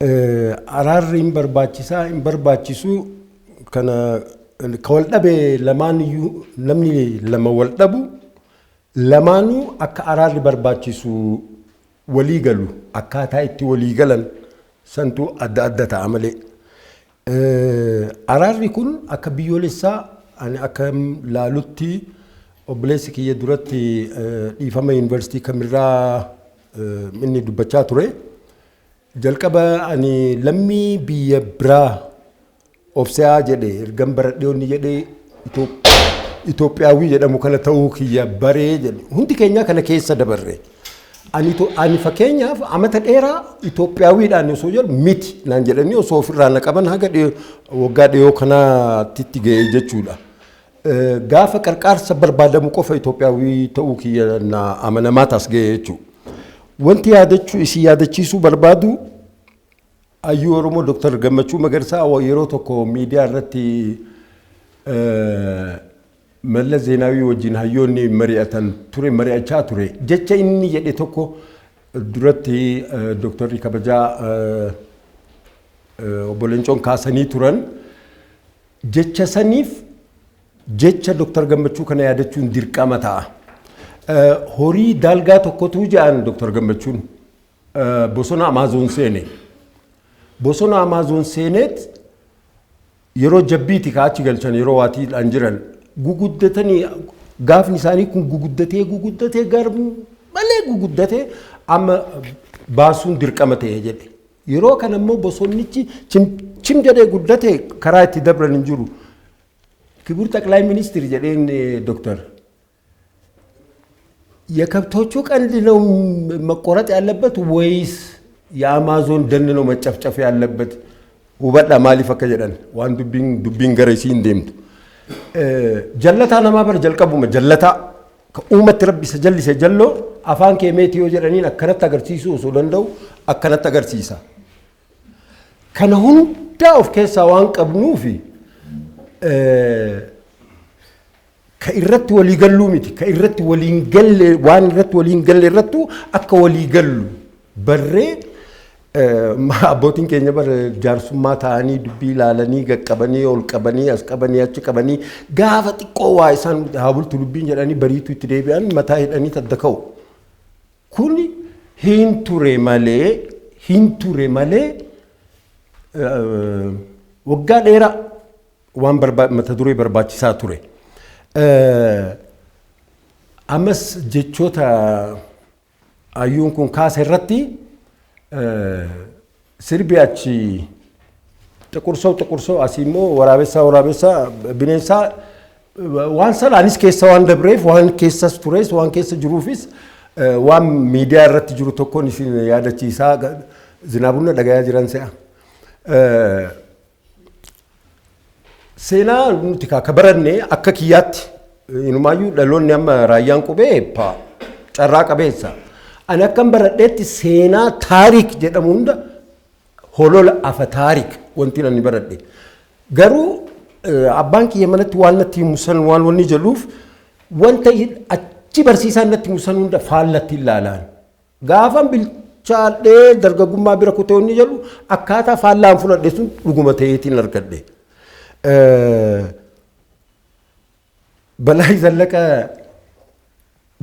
Araarri hin barbaachisaa hin barbaachisu kana ka wal dhabe lamaan iyyuu, namni lama wal dhabu lamaanuu akka araarri barbaachisu walii galu, akkaataa itti walii galan santu adda adda ta'a malee. Araarri kun akka biyyoolessaa ani akka laalutti, obboleessi kiyya duratti dhiifama yuunivarsiitii kamirraa inni dubbachaa ture. Jalqaba ani lammii biyya biraa of se'aa jedhe, ergan baradhee onni jedhee Itoophiyaawii jedhamu kana ta'uu kiyya baree jedhe, hundi keenya kana keessa dabarre. Ani fakkeenyaaf amata dheeraa Itoophiyaawiidhaan osoo jedhu miti naan jedhanii osoo ofirraa na qaban haga waggaa dhiyoo kanaatti itti ga'e jechuudha. Gaafa qarqaarsa barbaadamu qofa Itoophiyaawii ta'uu kiyya na amanamaa taas ga'e jechuudha. Wanti yaadachuu isin yaadachiisuu barbaadu, hayyuu Oromoo Dr. Gammachuu Magarsaa yeroo tokko miidiyaa irratti Mallas Zeenaawii wajjin hayyoonni mari'atan ture, mari'achaa ture. Jecha inni jedhe tokko duratti Dooktarri kabajaa obbo Leencoon kaasanii turan. Jecha saniif jecha Dooktar Gammachuu kana yaadachuun dirqama ta'a. Horii daalgaa tokkotu jedhan Dooktar Gammachuun bosona Amaazoon seene. Bosona Amaazoon seeneet yeroo jabbiiti ka achi galchan, yeroo waatiidhaan jiran guguddatanii, gaafni isaanii kun guguddatee guguddatee gar malee guguddatee amma baasuun dirqama ta'e jedhe. Yeroo kana immoo bosonnichi chim jedhee guddate, karaa itti dabran hin jiru. ክቡር ጠቅላይ ሚኒስትር jedheen ዶክተር፣ የከብቶቹ ቀንድ ነው መቆረጥ ያለበት ወይስ የአማዞን ደን ነው መጨፍጨፍ ያለበት? Hubadhaa maaliif akka jedhan waan dubbiin dubbiin gara isii hin deemtu. Jallataa namaa bara jalqabuma jallataa ka uumatti rabbi isa jallise jalloo afaan kee meetii yoo jedhaniin akkanatti agarsiisuu osoo danda'u akkanatti agarsiisa. Kana hundaa of keessaa waan qabnuufi ka irratti walii galluu miti, ka irratti waliin galle, waan irratti waliin galle irrattuu akka walii gallu barree, abbootiin keenya bara jaarsummaa ta'anii dubbii ilaalanii gaqqabanii ol qabanii as qabanii achi qabanii, gaafa xiqqoo waa isaan haa bultu dubbiin jedhanii bariitu itti deebi'an, mataa hidhanii tadda ka'u. Kun hin ture malee, hin ture malee, waggaa dheeraa waan mata duree barbaachisaa ture. Ammas jechoota hayyuun kun kaase irratti sirbi achi ጥቁር ሰው ጥቁር ሰው asii immoo waraabessaa waraabessaa bineensaa waan sana anis keessa waan dabreef, waan keessas tures, waan keessa jiruufis, waan miidiyaa irratti jiru tokkoon isin yaadachiisaa, zinaabunna dhagayaa jiran se'a. Seenaa nuti ka baranne akka kiyyaatti inumaayyuu dhaloonni amma raayyaan qubee carraa qabeessa. Ani akkan baradheetti seenaa ታሪክ jedhamu hunda holola afa ታሪክ wanti ani baradhe. Garuu abbaan kiyya manatti waan natti himu san waan wanni jedhuuf wanta achi barsiisaan natti himu san hunda faallatti ilaalaan. Gaafan bilchaadhee dargaggummaa bira kutee wanni jedhu akkaataa faallaan fudhadhe sun dhuguma ta'eetiin argadhe. Balaa Zallaqa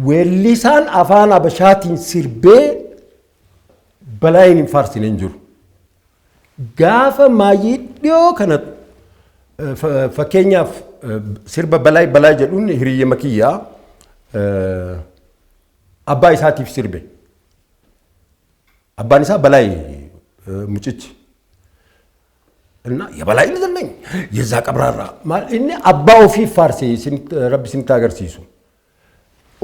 weellisaan afaan Abashaatiin sirbee balaayin hin faarsine hin jiru. Gaafa maayii dhiyoo kana fakkeenyaaf sirba balaay balaay jedhuun hiriyya makiyyaa abbaa isaatiif sirbe. Abbaan isaa balaay mucichi. እና የበላይ ልጅ ነኝ የዛ ቀብራራ maal inni abbaa ofii faarse rabbi isinitti agarsiisu.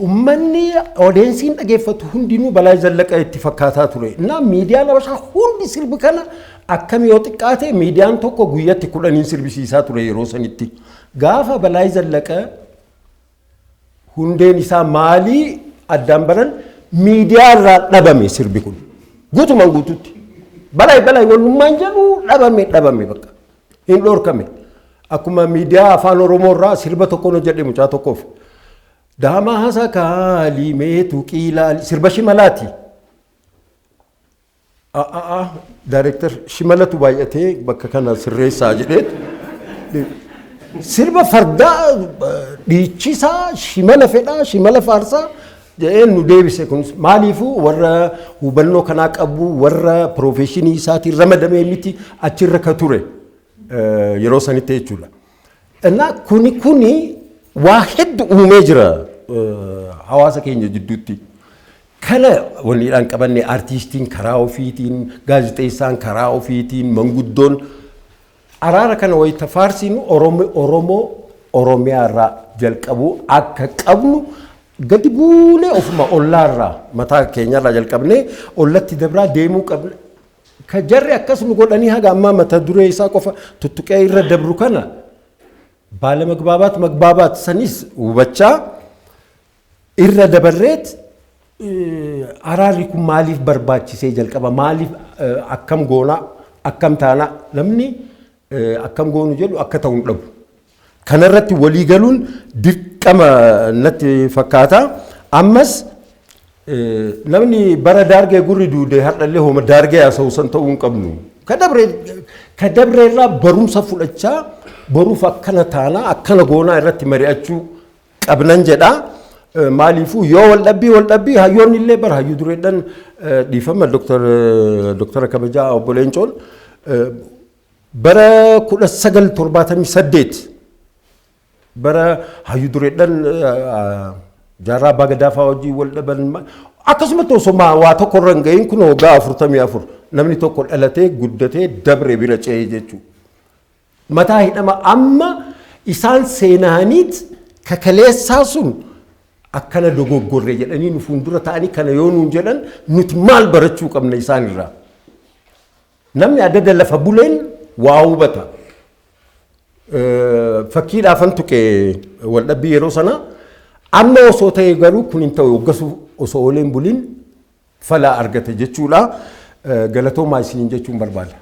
Uummanni odeessiin dhageeffatu hundinuu Balaa Zallaqa itti fakkaataa ture. እና miidiyaan Habashaa hundi sirbi kana akkam yoo xiqqaate miidiyaan tokko guyyatti 10n sirbisiisaa ture yeroo sanitti. Gaafa Balaa Zallaqa hundeen isaa maalii addaan baran miidiyaa irraa dhabame sirbi kun. Guutumaan guututti. Balaa balaa walummaan jedhu dhabame dhabame bakka. Hin dhorkame. Akkuma miidiyaa afaan Oromoo irraa sirba tokkoon hojjedhe mucaa tokkoof. Daamaa sakaalii meetu qiilaali sirba shimalaati. Director shimalatu baay'atee bakka kana sirreessaa jedheet sirba fardaa dhiichisaa shimala fedhaa shimala faarsaa jedhee nu deebise. Kunis maaliifuu warra hubannoo kanaa qabu, warra profession isaatiin ramadamee miti achirra ka ture yeroo sanitti jechuudha. Innaa kuni waa hedduu uumee jira hawaasa keenya jidduutti. Kana waliidhaan qabanne, artiistiin karaa ofiitiin, gaazexeessaan karaa ofiitiin, manguddoon araara kana wayita faarsinu Oromoo Oromiyaa irraa jalqabuu akka qabnu, gadi buunee ofuma ollaarraa mataa keenyarraa jalqabnee ollatti dabraa deemuu qabna. Ka jarri akkas nu godhanii haga ammaa mata duree isaa qofa tuttuqee irra dabru kana baala magbaabaat magbaabaat sanis hubachaa irra dabarreet, araarri kun maaliif barbaachisee jalqaba, maaliif, akkam goonaa, akkam taanaa, namni akkam goonu jedhu akka ta'u hin dhabu. Kanarratti walii galuun dirqama natti fakkaata. Ammas namni bara daargee gurri duude har'allee homa daargee haasa'u san ta'uu hin qabnu. Ka dabreerraa barumsa fudhachaa boruuf akkana taanaa akkana goonaa irratti mari'achuu qabnan jedha. Maaliifuu yoo wal dhabbii hayyoonni illee bara hayyuu dureedhaan, dhiifama, doktara kabajaa obbo Leencoon bara 1978 bara hayyuu dureedhaan jaarraa abbaa gadaa fa'aa wajjin wal dhaban, akkasumatti osoo waa tokko irra hin gahin kun waggaa 44 namni tokko dhalatee guddatee dabre bira ce'ee jechuudha. Mataa hidhama amma isaan seenaaniit kakaleessaa sun akkana dogoggorre jedhanii nu fuuldura ta'anii kana yoo nuun jedhan, nuti maal barachuu qabna isaan irraa? Namni adada lafa buleen waa hubata. Fakkiidhaafan tuqee waldhabbii yeroo sana amma osoo ta'e garuu kun hin ta'u, hoggasuu osoo ooleen buliin falaa argate jechuudha. Galatoomaa isiniin jechuun barbaada.